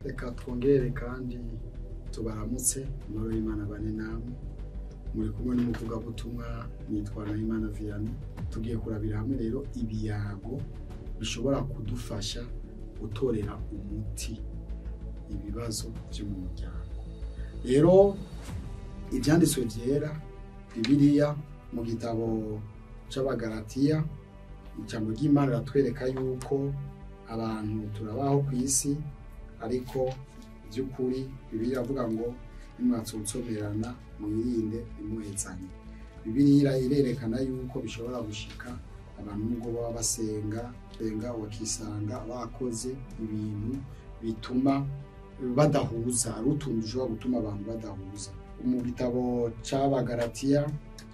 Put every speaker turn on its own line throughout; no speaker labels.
Reka twongere kandi tubaramutse. Amahoro y'Imana bane namwe. Muri kumwe n'umuvugabutumwa, nitwa Nahimana Vianney. Tugiye kurabira hamwe rero ibiyago bishobora kudufasha gutorera umuti ibibazo vyo mu muryango. Rero ivyanditswe vyera, Bibiliya, mu gitabo c'Abagalatiya, ijambo ry'Imana riratwereka yuko abantu turabaho ku isi, ariko by'ukuri Bibiliya iravuga ngo nimwatsotsomerana mwirinde ntimuhezanye. Bibiliya irerekana yuko bishobora gushika abantu, nubwo baba basenga senga, bakisanga bakoze ibintu bituma badahuza. Ari utuntu dushobora gutuma abantu badahuza. Mu gitabo c'Abagalatiya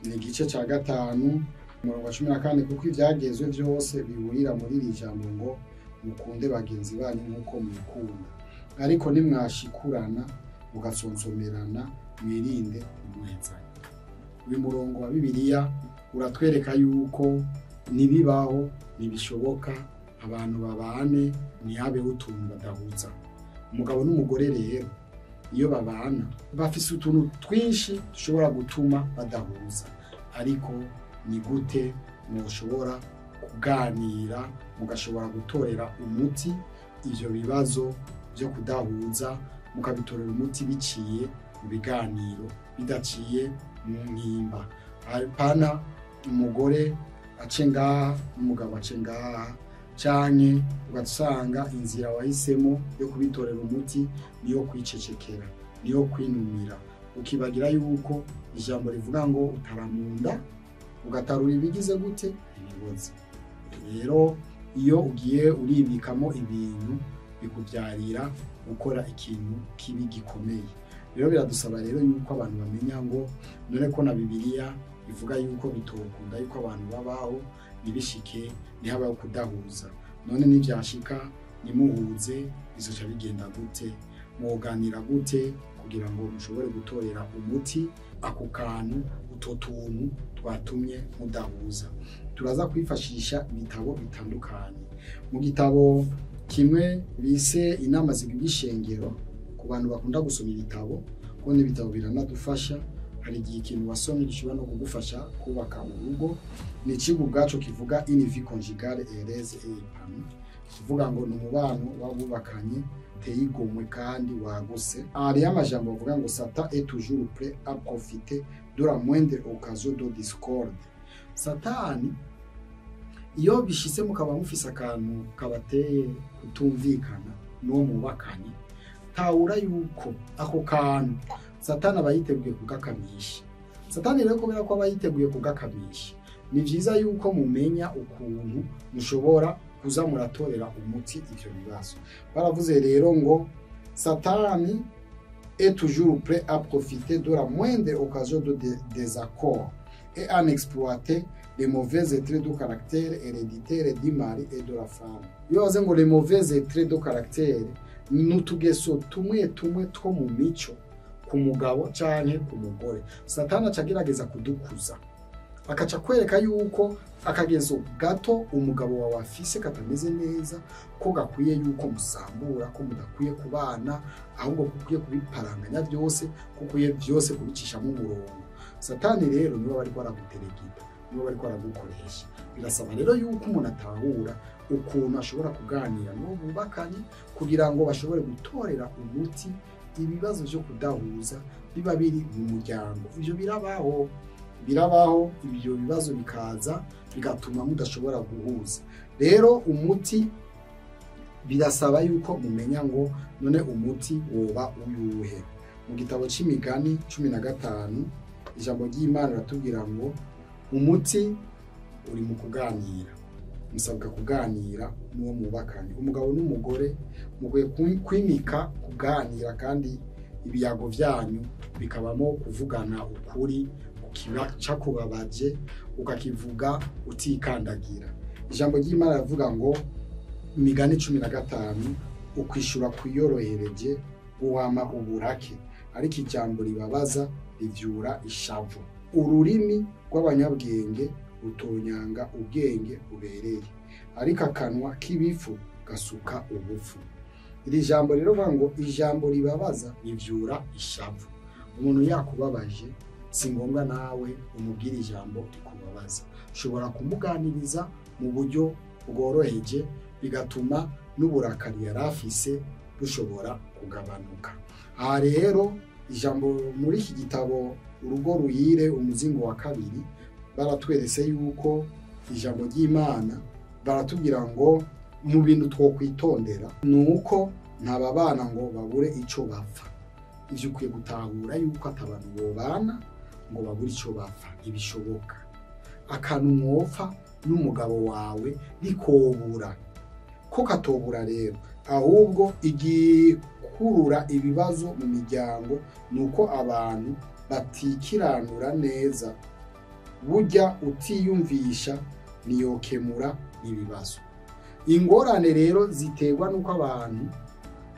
ni igice ca 5, umurongo wa 14: "Kuko ivyagezwe vyose bihurira muri iri jambo ngo mukunde bagenzi banyu nk'uko mwikunda. Ariko nimwashikurana mugasonsomerana, mwirinde ntimuhezanye." Uyu murongo wa Bibiliya uratwereka yuko ntibibaho, ntibishoboka abantu babane ntihabeho utuntu badahuza. Umugabo n'umugore rero iyo babana bafise utuntu twinshi dushobora gutuma badahuza. Ariko ni gute mushobora kuganira mugashobora gutorera umuti ivyo bibazo vyo kudahuza, mukabitorera umuti biciye mu biganiro, bidaciye mu mpimba? Apana umugore ace ngaha n'umugabo ace ngaha, canke ugasanga inzira wahisemo yo kubitorera umuti niyo kwicecekera, niyo kwinumira, ukibagira yuko ijambo rivuga ngo utaramunda ugatarura ibigize gute ibiboze. Rero iyo ugiye uribikamo ibintu, bikubyarira gukora ikintu kibi gikomeye. Rero biradusaba rero yuko abantu bamenya ngo none ko na Bibiliya ivuga yuko bitokunda yuko abantu babaho ntibishike, ntihabaho kudahuza, none nibyashika nimuhuze bizoca bigenda gute? Mwoganira gute kugira ngo mushobore gutorera umuti ako kantu, utwo tuntu twatumye mudahuza? Turaza kwifashisha ibitabo bitandukanye. Mu gitabo kimwe bise Inama Zigirwa Ishengero, ku bantu bakunda gusoma ibitabo, kuko n'ibitabo biranadufasha, hari igihe ikintu wasomye gishobora no kugufasha kubaka urugo. Ni icigwa ubwaco kivuga "Une vie conjugale heureuse et épanouie", kuvuga ngo ni umubano w'abubakanye uteye igomwe kandi waguse. Hariho amajambo avuga ngo "Satan est toujours prêt à profiter de la moindre occasion de discorde." Satani iyo bishitse mukaba mufise akantu kabateye kutumvikana n'uwo mubakanye, tawura yuko ako kantu Satani aba yiteguye kugakamisha. Satani rero, kubera ko aba yiteguye kugakamisha, ni vyiza yuko mumenya ukuntu mushobora kuza muratorera umuti ivyo bibazo. Baravuze rero ngo "Satani est toujours prêt à profiter de la moindre occasion de désaccord et en exploiter les mauvais traits de caractère héréditaires du mari et de la femme." Iyo bavuze ngo les mauvais traits de caractère, ni utugeso tumwe tumwe two mu mico ku mugabo canke ku mugore. Satani aca agerageza kudukuza, akaca kwereka yuko akagezo gato umugabo wawe afise katameze neza, ko gakwiye yuko musambura, ko mudakwiye kubana, ahubwo kukwiye kubiparanganya byose, ko ukwiye byose kubicishamo umurongo. Satani rero niwe bariko araguteregita, niwe bariko aragukoresha. Birasaba rero yuko umuntu atahura ukuntu ashobora kuganira n'uwo bubakanye kugira ngo bashobore gutorera umuti ibibazo vyo kudahuza biba biri mu muryango. Ivyo birabaho, birabaho. Ibyo bibazo bikaza bigatuma mudashobora guhuza. Rero umuti birasaba yuko mumenya ngo none umuti woba uyuhe? Mu gitabo c'Imigani 15, ijambo ry'Imana riratubwira ngo umuti uri mu kuganira. Musabwa kuganira n'uwo mubakanye. Umugabo n'umugore mukwiye kwimika kuganira, kandi ibiyago vyanyu bikabamo kuvugana ukuri. Kiba cakubabaje ukakivuga utikandagira. Ijambo ry'Imana rivuga ngo, Imigani 15: "Ukwishura kwiyorohereje guhama uburake, ariko ijambo ribabaza rivyura ishavu. Ururimi rw'abanyabwenge rutonyanga ubwenge bubereye, ariko akanwa k'ibifu gasuka ubupfu." Iri jambo rero bavuga ngo ijambo ribabaza rivyura ishavu. Umuntu yakubabaje si ngombwa nawe umubwire ijambo rikubabaza. Ushobora kumuganiriza mu buryo bworoheje, bigatuma n'uburakari yari afise bushobora kugabanuka. Aha rero ijambo muri iki gitabo Urugo Ruhire umuzingo wa 2 baratwerese yuko ijambo ry'Imana baratubwira ngo mu bintu twokwitondera nuko ntababana ngo babure ico bapfa. Ivyo ukwiye gutahura yuko atabantu bobana ngo babure ico bapfa, ibishoboka. Akantu mwopfa n'umugabo wawe bikobura, ko katobura rero, ahubwo igikurura ibibazo mu miryango nuko abantu batikiranura neza. Burya utiyumvisha niyokemura ibibazo. Ingorane rero ziterwa nuko abantu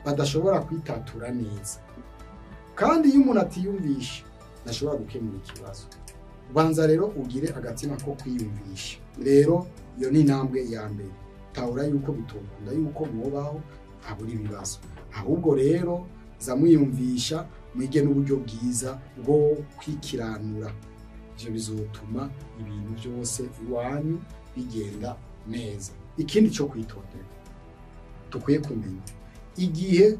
badashobora kwitatura neza, kandi iyo umuntu atiyumvisha ntashobora gukemura ikibazo. Banza rero ugire agatima ko kwiyumvisha. Rero iyo ni intambwe ya mbere. Tahura yuko bitokunda yuko mwobaho abura ibibazo, ahubwo rero za mwiyumvisha, mwige n'uburyo bwiza bwo kwikiranura. Ivyo bizotuma ibintu byose iwanyu bigenda neza. Ikindi cyo kwitondera dukwiye kumenya, igihe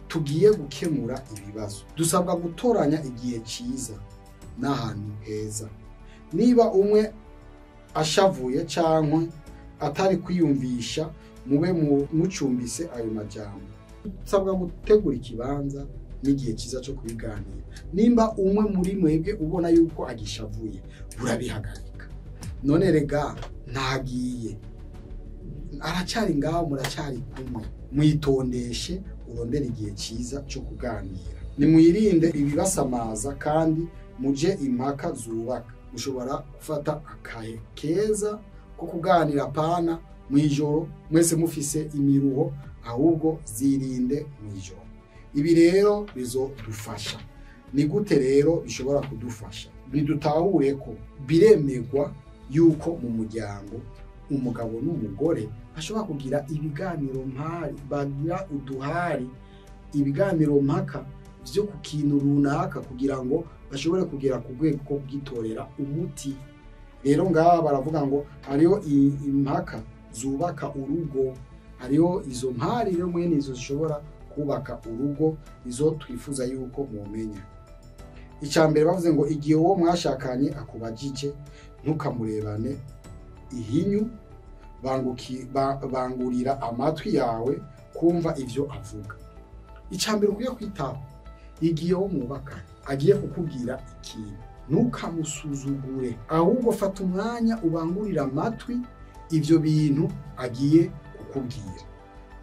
tugiye gukemura ibibazo dusabwa gutoranya igihe cyiza n'ahantu heza. Niba umwe ashavuye cyangwa atari kwiyumvisha, mube mucumbise ayo majambo. Dusabwa gutegura ikibanza n'igihe cyiza cyo kubiganira. Nimba umwe muri mwebwe ubona yuko agishavuye, urabihagarika. None rega ntagiye, aracyari ngaho, muracyari kumwe. Mwitondeshe, urondere igihe cyiza cyo kuganira. Nimwirinde ibibasamaza kandi muje impaka zubaka. Mushobora gufata akahe keza ko kuganira, pana mwijoro mwese mufise imiruho, ahubwo zirinde mwijoro. Ibi rero bizodufasha. Ni gute rero bishobora kudufasha? Nidutahure ko biremegwa yuko mu muryango umugabo n'umugore bashobora kugira ibiganiro mpari, bagira uduhari, ibiganiro mpaka vyo ku kintu runaka kugira ngo bashobore kugera ku rwego rwo kugitorera umuti. Rero ngaha baravuga ngo hariho impaka zubaka urugo, hariho izo mpari rero mwene izo zishobora kubaka urugo, izo twifuza yuko mumenya. Icya mbere bavuze ngo igihe uwo mwashakanye akubajije ntukamurebane ihinyu, bangurira amatwi yawe kumva ivyo avuga. Icya mbere ukwiye kwitaho, igihe uwo mwubakanye agiye kukubwira ikintu ntukamusuzugure, ahubwo fata umwanya ubangurira amatwi ivyo bintu agiye kukubwira.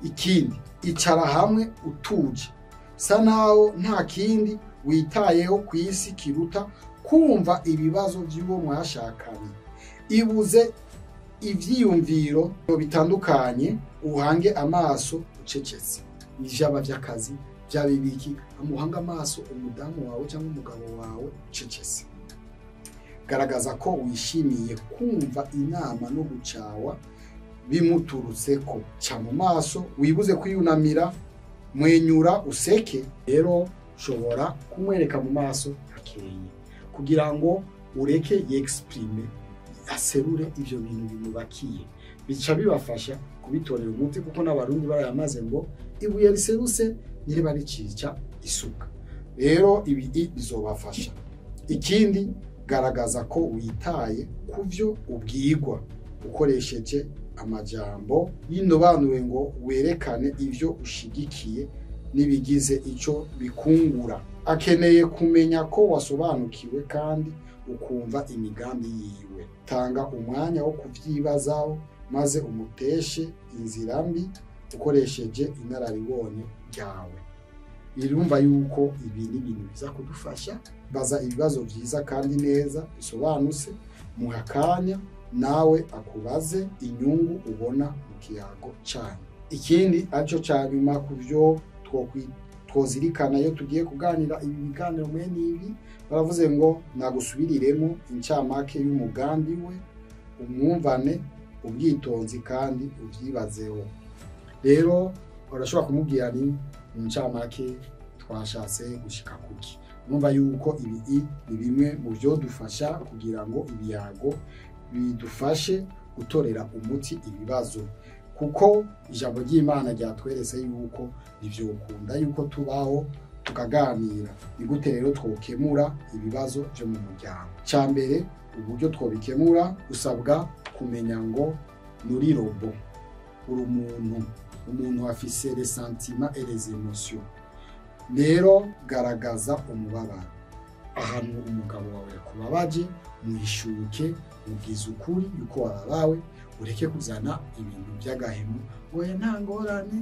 Ikindi, icara hamwe utuje, sa naho nta kindi witayeho ku isi kiruta kumva ibibazo by'uwo mwashakanye. Ibuze ivyiyumviro bitandukanye, uhange amaso ucecetse. Ivyaba vy'akazi, byaba ibiki, amuhanga amaso umudamu wawe cyangwa umugabo wawe ucecetse. Garagaza ko wishimiye kumva inama no gucawa bimuturutseko. Ca mu maso, wibuze kwiyunamira, mwenyura useke. Rero ushobora kumwereka mu maso hakeye kugira ngo ureke yexprime, aserure ivyo bintu bimubakiye. Bica bibafasha kubitorera umuti, kuko n'abarundi barayamaze ngo ibuye riseruse ntiriba ricica isuka. Rero ibi bizobafasha. Ikindi, garagaza ko witaye kuvyo ubwirwa ukoresheje amajambo y'indobanure ngo werekane ivyo ushigikiye n'ibigize ico bikungura. Akeneye kumenya ko wasobanukiwe kandi ukumva imigambi yiwe. Tanga umwanya wo kuvyibazaho maze umuteshe inzira mbi ukoresheje inararibonye ryawe. Irumva yuko ibi ni ibintu biza kudufasha. Baza ibibazo vyiza kandi neza bisobanutse, muha akanya nawe akubaze inyungu ubona mu kiyago canyu. Ikindi arico ca nyuma ku vyo twozirikana iyo tugiye kuganira ibi biganiro mwene ibi, baravuze ngo nagusubiriremo incamake y'umugambi we, umwumvane ubwitonzi kandi uvyibazeho. Rero Urashobora kumubwira ni mu ncamake twashatse gushika kuki. Mwumva yuko ibi ni bimwe mu byo dufasha kugira ngo ibiyago bidufashe gutorera umuti ibibazo, kuko ijambo ry'Imana ryatweretse yuko ntivyokunda yuko tubaho tukaganira. Ni gute rero twokemura ibibazo byo mu muryango? Ca mbere, uburyo twobikemura, usabwa kumenya ngo nuri robot, uri umuntu. Umuntu afise les sentiments et les émotions. Rero garagaza umubabaro. Ahantu umugabo wawe yakubabaje, mwishuke, mubwize ukuri yuko wababawe, ureke kuzana ibintu by'agahemu ngo nta ngorane,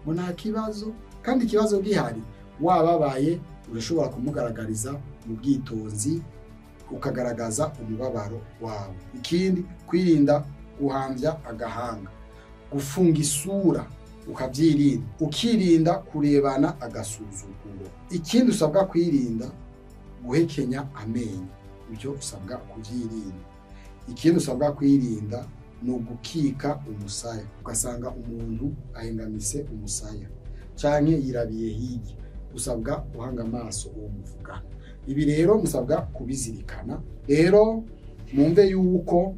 ngo nta kibazo, kandi ikibazo gihari. Wababaye, urashobora kumugaragariza mu bwitonzi, ukagaragaza umubabaro wawe. Ikindi, kwirinda guhambya agahanga, gufunga isura ukabyirinda, ukirinda kurebana agasuzuguro. Ikindi usabwa kwirinda, guhekenya amenyo, ibyo usabwa kubyirinda. Ikindi usabwa kwirinda ni ugukika umusaya, ugasanga umuntu ahengamise umusaya canke yirabiye hirya. Usabwa guhanga amaso uwo muvugana. Ibi rero musabwa kubizirikana. Rero mwumve yuko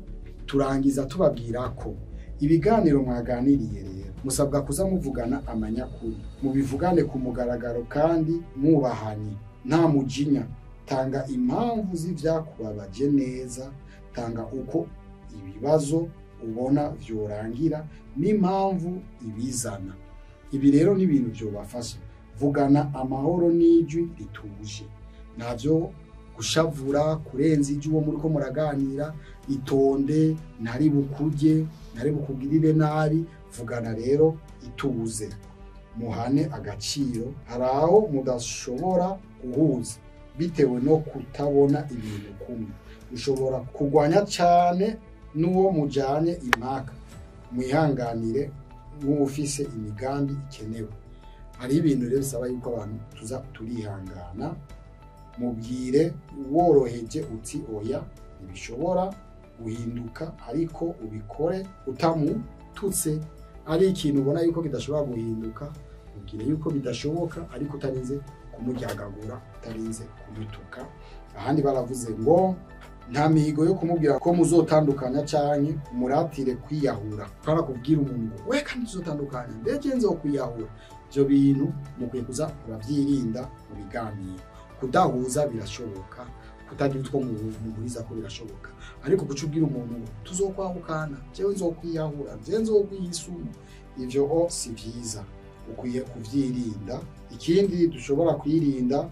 turangiza tubabwira ko ibiganiro mwaganiriye rero musabwa kuza muvugana amanyakuri, mubivugane ku mugaragaro kandi mwubahanye, nta mujinya. Tanga impamvu z'ivyakubabaje neza, tanga uko ibibazo ubona vyorangira n'impamvu ibizana. Ibi rero ni ibintu vyobafasha. Vugana amahoro n'ijwi rituje, ntavyo gushavura kurenza ijwi uwo muriko muraganira. Itonde, ntari bukurye, ntari bukugirire nabi. Vugana rero ituze, muhane agaciro. Hari aho mudashobora guhuza bitewe no kutabona ibintu kumwe, ushobora kugwanya cane n'uwo mujanye impaka. Mwihanganire nk'ufise imigambi ikenewe. Hari ibintu rero bisaba yuko abantu tuza turihangana. Mubwire woroheje uti oya, ntibishobora guhinduka, ariko ubikore utamututse. Ari ikintu ubona yuko kidashobora guhinduka, mubwire yuko bidashoboka, ariko utarinze kumuryagagura, utarinze kumutuka. Ahandi baravuze ngo nta mihigo yo kumubwira ko muzotandukanya canke umuratire kwiyahura. Para kubwira umuntu ngo we kandi tuzotandukanya, ndege nzokwiyahura. Ivyo bintu mukwiye kuza murabyirinda mu biganiro. Kudahuza birashoboka, kutagira utwo muhuriza ko birashoboka, ariko guca ubwira umuntu ngo tuzokwahukana, jewe nzokwiyahura, jewe nzokwiyisuma, ivyo o si vyiza, ukwiye kuvyirinda. Ikindi dushobora kwirinda,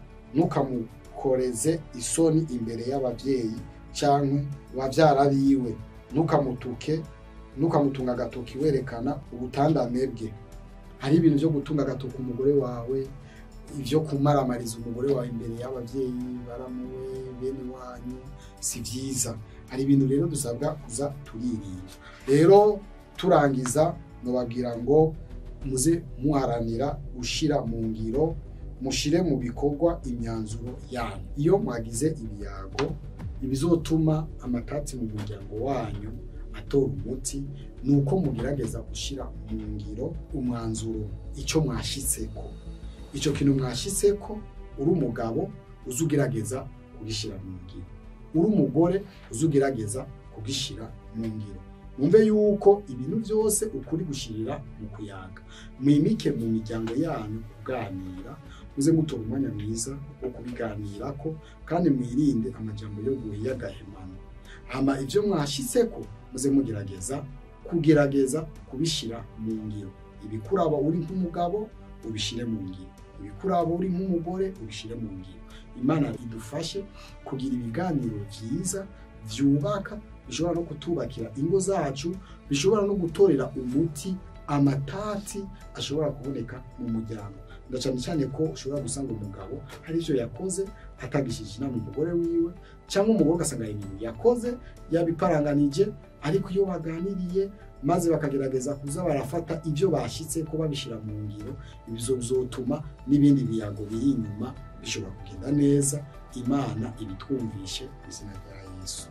ntukamukoreze isoni imbere y'abavyeyi canke bavyara biwe, ntukamutuke, ntukamutunga agatoki werekana ubutandame bwe. Hari ibintu vyo gutunga agatoki umugore wawe, ivyo kumaramariza umugore wawe imbere y'abavyeyi, baramuwe, bene wanyu, si vyiza. Hari ibintu rero dusabwa kuza turirinda. Rero turangiza nobabwira ngo muze muharanira gushira mu ngiro, mushire mu bikorwa imyanzuro yanyu. Iyo mwagize ibiyago, ibizotuma amatati mu muryango wanyu atora umuti nuko mugerageza gushira mu ngiro umwanzuro, ico mwashitseko. Ico kintu mwashitseko, uri umugabo uzugerageza kugishira mu ngiro, uri umugore uzugerageza kugishira mu ngiro. Mwumve yuko ibintu byose ukuri gushirira mu kuyaga. Mwimike mu miryango yanyu kuganira, muze mutora umwanya mwiza wo kubiganirako, kandi mwirinde amajambo yo guhiyagahemano. Hama ivyo mwashitseko muze mugerageza kugerageza kubishira mu ngiro. Ibikuraba uri nk'umugabo ubishire mu ngiro, ibikuraba uri nk'umugore ubishire mu ngiro. Imana idufashe kugira ibiganiro vyiza vyubaka, bishobora no kutubakira ingo zacu, bishobora no gutorera umuti amatati ashobora kuboneka mu muryango. Ndacane cyane ko ushobora gusanga umugabo hari ivyo yakoze atagishije inama umugore wiwe, cyangwa umugore ugasanga ibintu yakoze yabiparanganije, ariko iyo baganiriye maze bakagerageza kuza barafata ibyo bashitse ko babishira mu ngiro, ibyo bizotuma n'ibindi biyago biri inyuma bishobora kugenda neza. Imana ibitwumvishe mu izina rya Yesu.